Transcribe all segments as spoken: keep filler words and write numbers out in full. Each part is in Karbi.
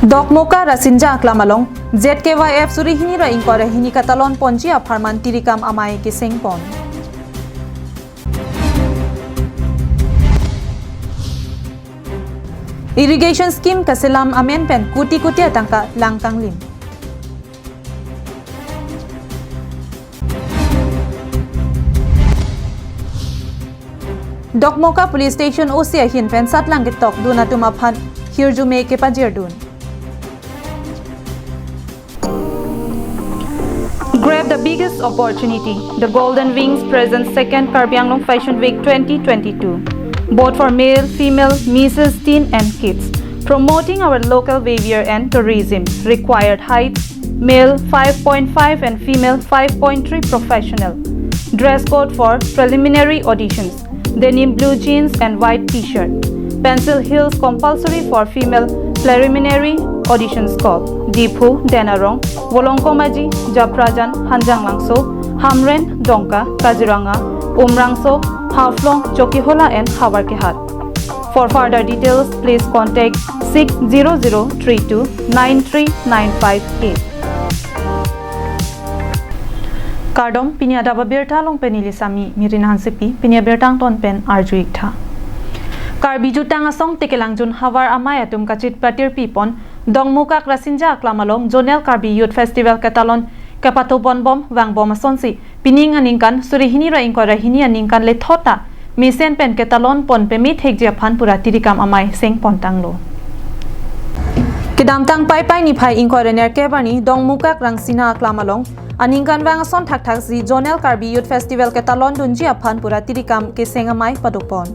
Dokmoka Rasinja Aklam along Z K Y F suri hini ra ingkoi ra hini katalon ponji apharman tirikam amei keseng pon. Irrigation scheme kaselam amen pen kuti kuti atangka langkanglim. Dokmoka Police Station O C ahin pen satlang ketok dun atum aphan hirjume kepajirdun. Grab the biggest opportunity. The Golden Wings presents second Karbi Anglong Fashion Week twenty twenty-two. Both for male, female, misses, teen and kids. Promoting our local behavior and tourism. Required height, male five point five and female five point three professional. Dress code for preliminary auditions. Denim blue jeans and white t-shirt. Pencil heels compulsory for female preliminary auditions call. Diphu, Denarong, Volongkom Aji, Japrajan, Hanjanglangso, Hamren, Dongka, Kaziranga, Umrangso, Haflong, Chokihola and Howraghat. For further details, please contact six zero zero three two nine three nine five eight. Kardom, pini adap abirta along pen neli Sami Mirin Hansepi, pini abirta angton pen arju-ik tha. Karbi Jutang Asong Tekelangjun havar amei atum kachit patirpi pon Dokmoka Rasinja Aklam along Zonal Karbi Youth Festival katalon kapathu ponbom vangbom asonsi pining aningkan suri hini ra ingkoi ra hini aningkan lethot ta mesen pen katalon pon peme thekji aphan pura tirikam amei seng pon tanglo. Kedamtang Paipai niphai ingkoi ra nerkep arni Dokmoka Rasinja Aklam along aningkanvang ason thakthaksi Zonal Karbi Youth Festival katalon dunji aphan pura tirikam keseng amei pado pon.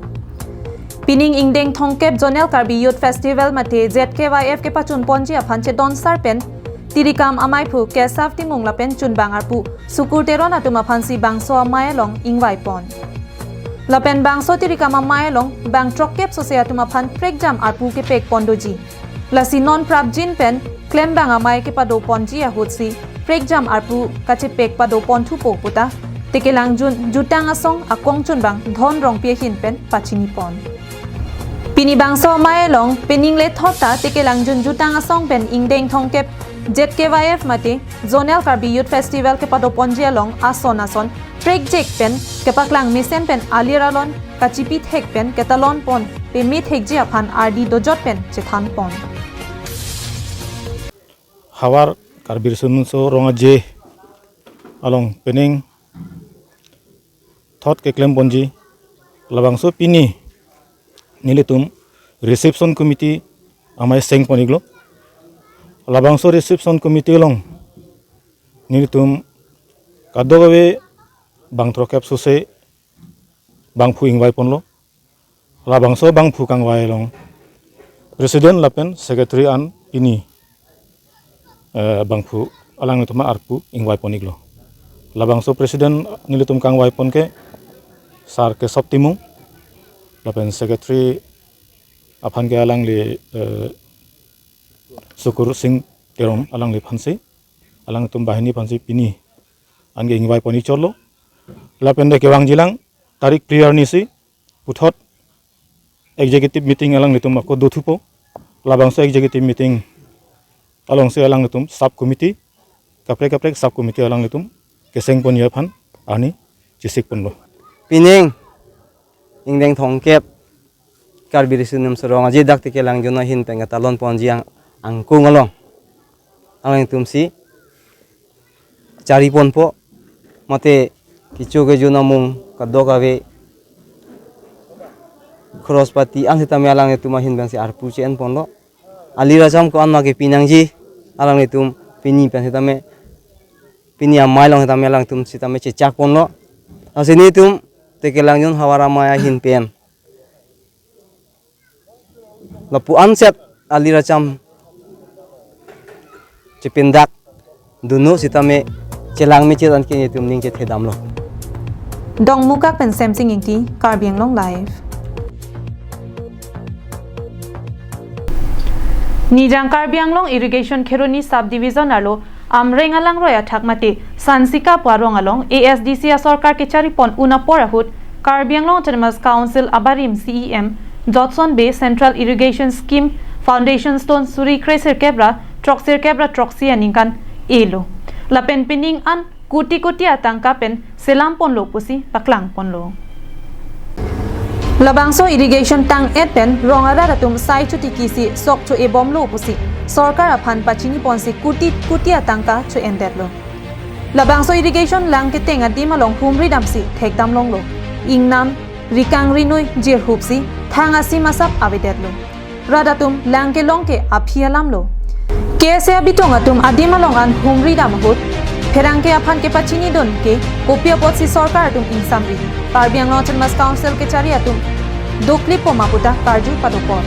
Pining ingdeng thomkep Zonal Karbi Youth Festival mate Z K Y F kepachun ponji aphan chedon sar pen tirikam ameiphu Kesaf Timung lapen chunbang arpu Sukur Teron atum aphansi bangso amei along ingvai pon. Lapen bangso tirikam amei along bang throkkep sose atum aphan prekjam arpu kepek pon doji. Lasi non prapjin pen klembang amei kepado ponji ahutsi prekjam arpu kachepek pado pon thupo puta Tekelangjun Jutang Asong akong chunbang Dhon Rongpi ahin pen pachini pon. Pini bangso amei along pining lethot ta Tekelangjun Jutang Asong pen ingdeng thomkep Z K Y F mate Zonal Karbi Youth Festival kepado ponji along ason ason prekjek pen kepaklang mesen pen alir alon kachipi thek pen katalon pon peme thekji aphan ardi dojot pen chethan pon. Havar Karbi Riso Nimso Rong Aje along pining thot keklem ponji labangso pini nelitum reception committee amei seng pon-iklo. Labangso reception committee along nelitum kadokave bang throkkep sose bangphu ingvai ponlo. Labangso bangphu kangvai along president lapen secretary an pini, eh, bangphu alanglitum arpu ingvai pon-iklo. Labangso president nelitum kangvai pon ke Sar Kesop Timung lapen secretary aphan ke alangli, eh, Sukur Sing Teron alangliphansi, alangtum banghini aphansi pini anke ingvai pon-ik chotlo. Lapen de kevangjilang tarik phli arnisi puthot executive meeting alanglitum ako dothupo. Labangso executive meeting alongsi alanglitum sub committee, kaprek kaprek sub committee alanglitum keseng ponji aphan arni chesik ponlo. Pining ingdeng thomkep Karbi Riso Nimso Rong Aje dak Tekelangjun ahin pen katalon ponji ang angkung along alangtumsi chari ponpo, mate kecho kejun amung kadokave khorospati an sitame alanglitum ahin pensi arpu che-en ponlo. Alir acham ko-an ma kepi nangji alanglitum pini pen sitame, pini amei along sitame alangtum sitame chechak ponlo. Lasi nelitum Tekelangjun havar amei ahin pen lapu-an set alir acham chepindak dunu sitame chelang mechet anke nelitum ning chethedamlo. Dokmoka pen Semsing Ingti, Karbi Anglong Live. Nijang Karbi Anglong Irrigation Kheroni Sub Division arlo Amreng alangroi athak mate Sansika Puarong along A S D C asorkar kechari pon un apor ahut Karbi Anglong Autonomous Council abarim C E M Jotson Bey Central Irrigation Scheme Foundation stone suri kre sirkep ra throk sirkep ra throksi aningkan elo. Lapen pining an kuti kuti atangka pen selam ponlo pusi paklang ponlo. Labangso irrigation tang-et pen rong arat atum sai chutikisi sok cho-e bomlo pusi sorkar aphan pachini ponsi kuti kuti atangka cho-endetlo. Labangso irrigation lang keteng adim along humri damsi thekdam longlo. Ingnam, rikang rinui jirhupsi thang asim asap avedetlo. Rat atum lang kelong ke aphi alamlo. K S A abitung atum adim along an humri dam ahut pherangke aphan kepachinidun ke kopi apotsi sorkar atum ingsamri. Karbi Anglong Autonomous Council kechari atum dokli poma puta karju padopon.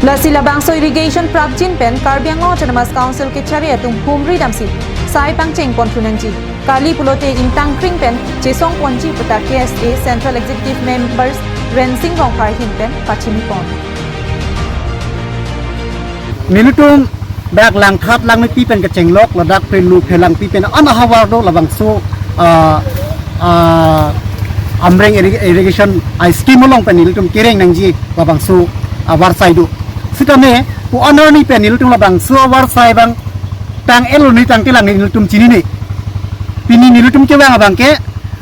Lasi labangso irrigation prapjin pen Karbi Anglong Autonomous Council kechari atum humri damsi sai pangcheng ponthu nangji. Kali pulote ingtangkring pen chesong ponji puta K S A Central Executive Members Rensing Rongphar ahin pen pachini pon. Nelitum dak Langthap Langmepi pen kechenglok, ladak Prelu Phelangpi pen an ahavar do labangso, ah, ah, Amreng irri-, irrigation, ah, scheme along pen nelitum kereng nangji labangso avarsai do. Sitame pu-an arni pen nelitum labangso avarsai abang tang-elo ni tangtelang ni nelitum chinine. Pini nelitum kevang abang ke,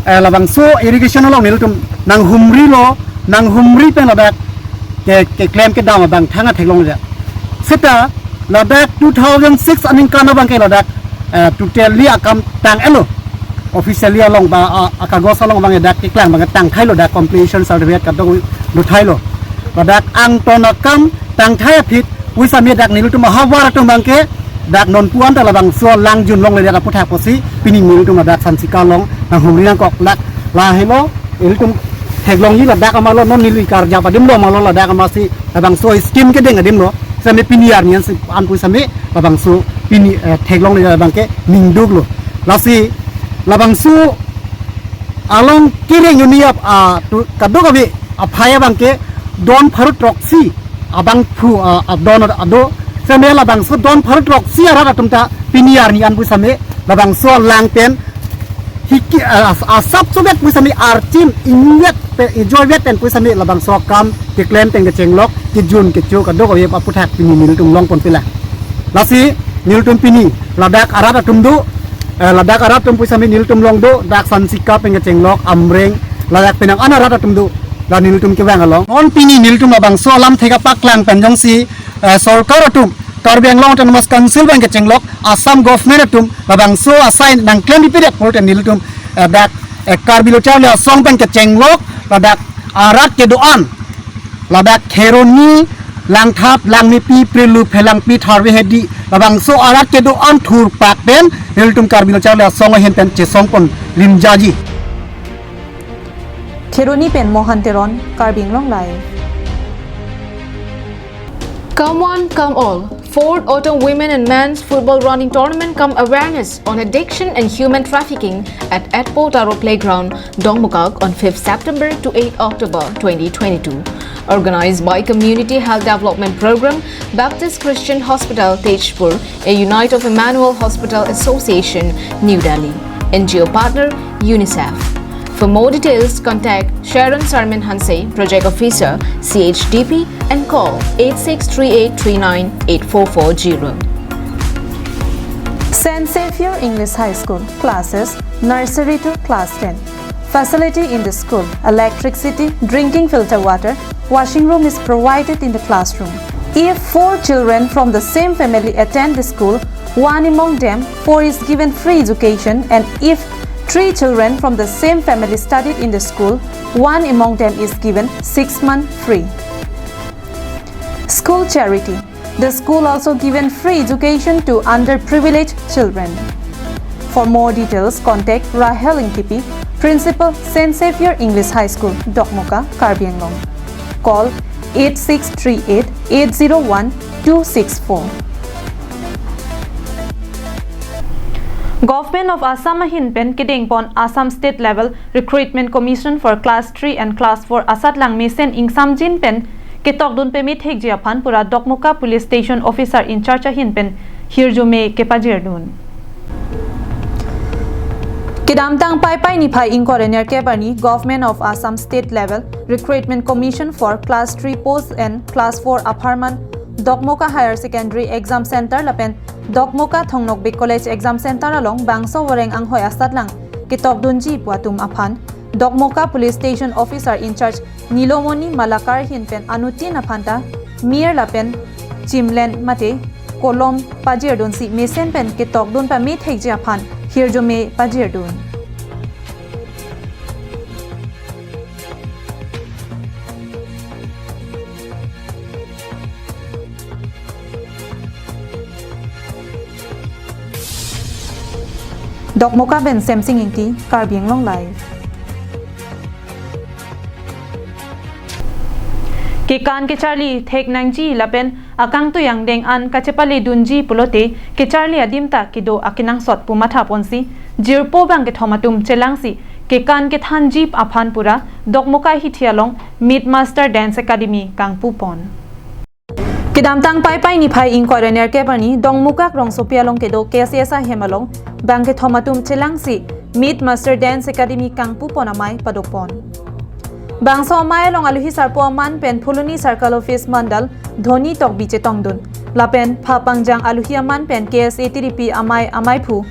eh, labangso irrigation along nelitum nanghumrilo, nanghumri pen ladak ke, keklem kedam abang thang atheklongle. Seta ladak two thousand six aningkan abang ke ladak, eh, totally akam tang-elo. Officially along ba, ah, akagos along abang dak keklang abang tangthailo, dak completion certificate kadokave dothailo. Ladak angton akam tangthai aphi pu sitame dak nelitum ahavar atum abang ke dak non pu-an ta labangso lang junlongle dak aputhak pusi pini nelitum ladak Sansika along nanghumri nangkok, lak lahelo. Nelitum theklongji ladak amarlo, non neli karjap adimlo amarlo, ladak amarsi labangso scheme kedeng adimlo. Sitame pini arni an si an pu sitame labangso pini, eh, theklongle abang ke ningduklo. Lasi labangso along kereng uni ap, ah, tu, kadokave aphai abang ke don pharo throksi abangphu, ah, ah, don ado. Sitame labangso don pharo throksi arat atum ta pini arni an pu sitame labangso lang pen hiki, ah, as-, asap sovet pu sitame archim ingnvet pe ijoivet pen pu sitame labangso akam keklem pen kechenglok, kejun kecho kadokave aputhak pini nelitum longpon pila. Lasi nelitum pini ladak arat atum do, eh, ladak arat atum pu sitame nelitum along do, dak Sansika pen kechenglok, Amreng, ladak penang an arat atum do, la nelitum kevang along. Non pini nelitum labangso alam thek apaklang pen jongsi, eh, sorkar atum, Karbi Anglong Autonomous Council pen kechenglok, Assam government atum labangso asai nangklem pipedet pulote nelitum, eh, dak, eh, Karbi Lo Charli Asong pen kechenglok ladak arat kedo-an, ladak Kheroni, Langthap, Langmepi, Prelu, Phelangpi, Tharve Hedi, labangso arat kedo-an thurpak pen nelitum Karbi Lo Charli Asong ahin pen chesong pon limjaji. Kheroni pen Mohan Teron, Karbi Anglong Live. Come one, come all. Fourth Autumn Women and Men's Football Running Tournament cum Awareness on Addiction and Human Trafficking at Etpo Taro Playground, Dokmoka on fifth September to eighth October twenty twenty-two. Organized by Community Health Development Program, Baptist Christian Hospital, Tezpur, a unit of Emmanuel Hospital Association, New Delhi. N G O partner, UNICEF. For more details, contact Sharon Sarmin Hanse, Project Officer, C H D P, and call eight six three eight three nine eight four four zero. Saint Xavier English High School, classes, nursery to class ten. Facility in the school, electricity, drinking filter water, washing room is provided in the classroom. If four children from the same family attend the school, one among them, four, is given free education, and if three children from the same family studied in the school, one among them is given six months free. School charity. The school also given free education to underprivileged children. For more details, contact Rahel Ingtipi, Principal, Saint Xavier English High School, Dokmoka, Karbi Anglong. Call eight six three eight eight zero one two six four. Government of Assam ahin pen kedengpon Assam State Level Recruitment Commission for Class three and Class four asatlang mesen ingsamjin pen ketokdun pemethekji aphan pura Dokmoka Police Station Officer in Charge ahin pen hirjume kepajirdun. Kedamtang Paipai niphai ingkoi ra nerkep arni Government of Assam State Level Recruitment Commission for Class three Post and Class four apharman Dokmoka Higher Secondary Exam Center lapen Dokmoka Thong Nokbe College Exam Center along bangso voreng anghoi asatlang ketokdunji pu atum aphan Dokmoka Police Station Officer in charge Nilomoni Malakar ahin pen anuttin aphan ta mir lapen chimlen mate kolom pajirdunsi mesen pen ketokdun pame thekji aphan hirjume pajirdun. Dokmoka pen Semsing Ingti, Karbi Anglong Live. Kekan kecharli thek nangji lapen akangtui angdeng an kachepaledunji pulote kecharli adim ta kedo akenangsot pu mathaponsi jirpo bangkethom atum chelangsi kekan kethanji aphan pura Dokmoka hithi along Meet Master Dance Academy kangpupon. Kedamtang Paipai niphai ingkoi ra nerkep arni Dongmukak rongsopi along kedo K S S ahem along bangkethom atum chelangsi Meet Master Dance Academy kangpupon amei padopon. Bangso amei along aluhi sarpo aman pen Phuloni Circle Office Mandal Dhoni Tokbi chetongdun. Lapen pha pangjang aluhi aman pen K S A T D P amei ameiphu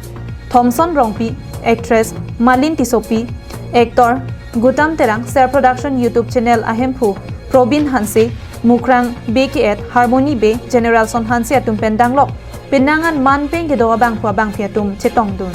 Thomson Rongpi, actress Malin Tissopi, actor Gutam Terang, Ser Production YouTube channel ahemphu Probin Hanse, Mukrang B K et, Harmony Bey, General Son Hanse atum pen danglok penang an man pen kedo abangphu abangphi atum chetongdun.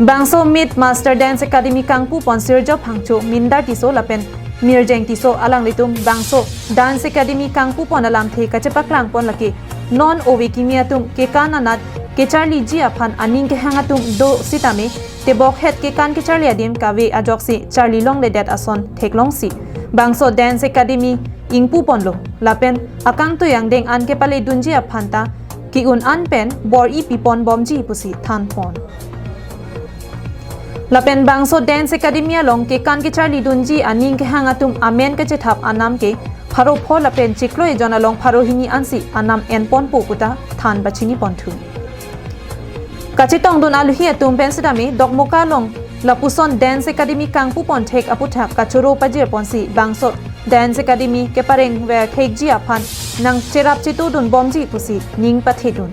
Bangso Meet Master Dance Academy kangpupon Sirjo Phangcho, Mindar Tisso lapen Mirjeng Tisso alanglitum bangso Dance Academy kangpupon alamthe kachepaklangpon lake non ove kimi atum kekan anat kecharliji aphan aning kehang atum do sitame tebokhet kekan kecharli adim kave ajoksi charli longledet ason theklongsi bangso Dance Academy ingpuponlo lapen akangtui angdeng an kepaledunji aphan ta ki-un an pen bor-i pipon bomji pusi thanpon. Lapen bangso Dance Academy along kekan kecharlidunji aning kehang atum amen kachethap anam ke pharo pho lapen chiklo ejon along pharo hini ansi anam enponpo puta than pachiniponthu. Kachetongdun aluhi atum pen sitame Dokmoka along lapuson Dance Academy kangpupon thek aputhak kachoro pajirponsi bangso Dance Academy kepareng ver thekji aphan nangcherap chetudun bomji pusi ning pathedun.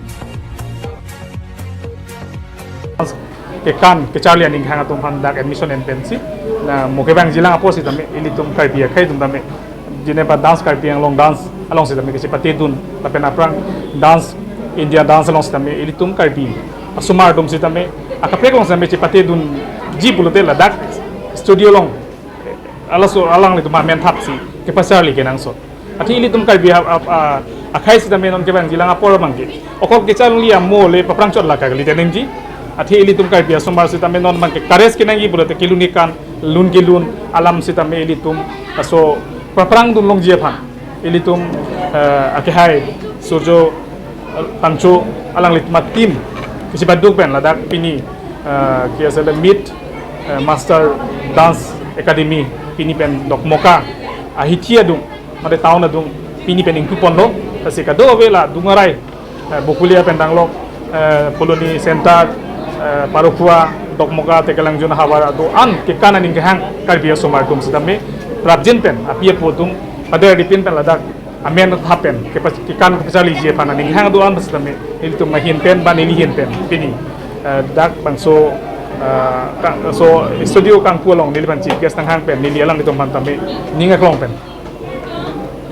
Kekan kecharli aning kehang atum aphan dak admission en pensi na mo kevangjilang apotsi tame ilitum Karbi akhei atum tame jenepa Dance Karbi Anglong Dance along sitame kachepatedun lapen aphrang Dance India Dance along sitame ilitum Karbi asomar atum sitame akaprek along sitame chepatedunji pulote ladak studio along halaso alanglitum amen thapsi kepacharli kenangsot. Athe ilitum Karbi a, a, a, akhei sitame non kevangjilang apor abangke okol kecharli amo le paphrang chot la kali tenengji. Athe ilitum Karbi asomar sitame non abangke courage kenangji pulote kelun kekan lun kelun alam sitame ilitum laso paphrang dunlongji aphan ilitum, eh, akehai Sirjo Phangcho alanglitum ateam kachibaduk pen ladak pini, eh, K S L A Meet, eh, Master Dance Academy pini pen Dokmoka ahithi adung mate town adung pini pen ingpuponlo. Lasi kadokave la Dungarai, eh, Bokulia pen danglok, eh, Phuloni Center, eh, Parokhuwa, Dokmoka, Tekelangjun havar do-an kekan aning kehang Karbi asomar atum sitame prapjin pen api apo atum pada ripin pen ladak amen thap pen kepa-, kekan kepacharliji aphan aning kehang do-an sitame ilitum ahin pen ba neli ahin pen pini, eh, dak bangso, eh, ka-, so studio kangpu along neliphan chief guest nanghang pen neli alanglitum aphan tame ning aklong pen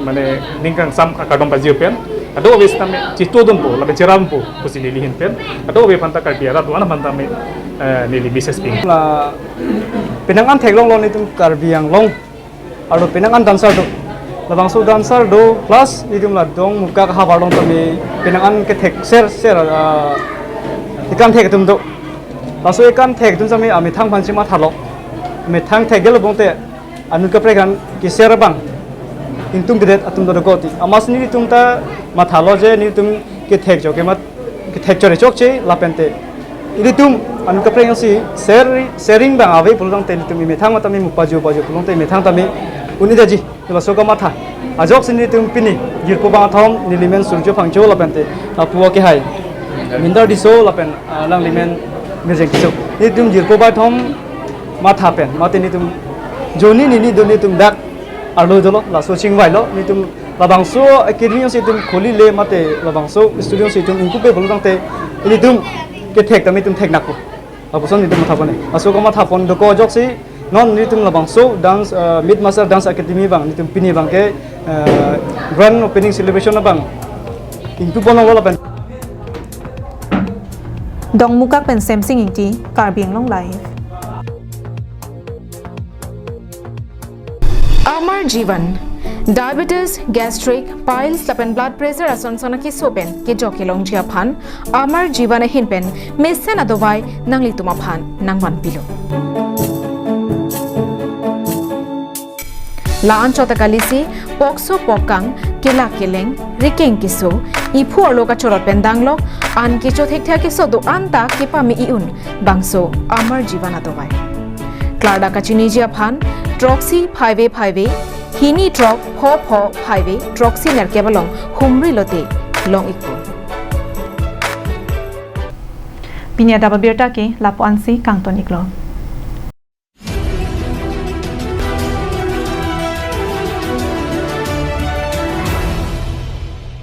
mane ning kangsam akardom pajir pen kadokave sitame chetudunpo lapen cherappo pusi neli ahin pen kadokave aphanta Karbi arat do-an aphan tame, eh, neli message ping. La penang an theklonglo nelitum Karbi Anglong arlo penang an dancer do. Labangso dancer do plus nelitum la Dongmukak havar along tame penang an kethek ser ser, ah, kekan thek atum do. Laso kekan thek atum tame amethang aphan si mathalo. Methang thekdetlo pulote anut kaprek an keser abang ingtungdedet atum dodokok ti. Amatsi nelitum ta mathalo je nelitum kethek chok kemat kethek chore chokche lapente ilitum anut kaprek an si ser, sharing abang ave pulo tangte ilitum imethang matame mupajo pajo pulo tangte imethang tame un-edetji. Laso kamatha ajoksi nelitum pini jirpo bangkethom neli men Sirjo Phangcho lapente lapu akehai Mindar Tisso lapen, ah, alangli men Mirjeng Tisso. Nelitum jirpo bangkethom matha pen mate nelitum joni nini do nelitum dak arlo dolo laso chingvailo nelitum Labangso academy si itum kholi le mate labangso studio si itum ingkup ke bulu tangte ilitum kethek tame itum thek nakpo. Lapuson itum matha pon e. Laso komatha pon dokok ajoksi non nelitum labangso dance, eh, Myth Master Dance Academy abang nelitum pini abangke, eh, grand opening celebration abang ingkup pon lo lapen. Dongmukak pen Semsing Ingti, Karbi Anglong Live. Amar Jeevan, diabetes, gastric, piles lapen blood pressure ason son akeso pen kejok kelongji aphan Amar Jeevan ahin pen mesen adovai nanglitum aphan nangvanpilo. La-an chot akalisi, pokso pokkang, kelak keleng, rikeng keso, iphu arlo kachorot pen danglok, an kecho thekthe akeso do-an ta kepame i-un, bangso Amar Jeevan adovai. Klardak kachiniji aphan, throksi phaive phaive, hini throk pho pho phaive, throksi nerkep along humri lote long-ikpo. Pini adap abirta ke lapu-ansi kangton-iklo.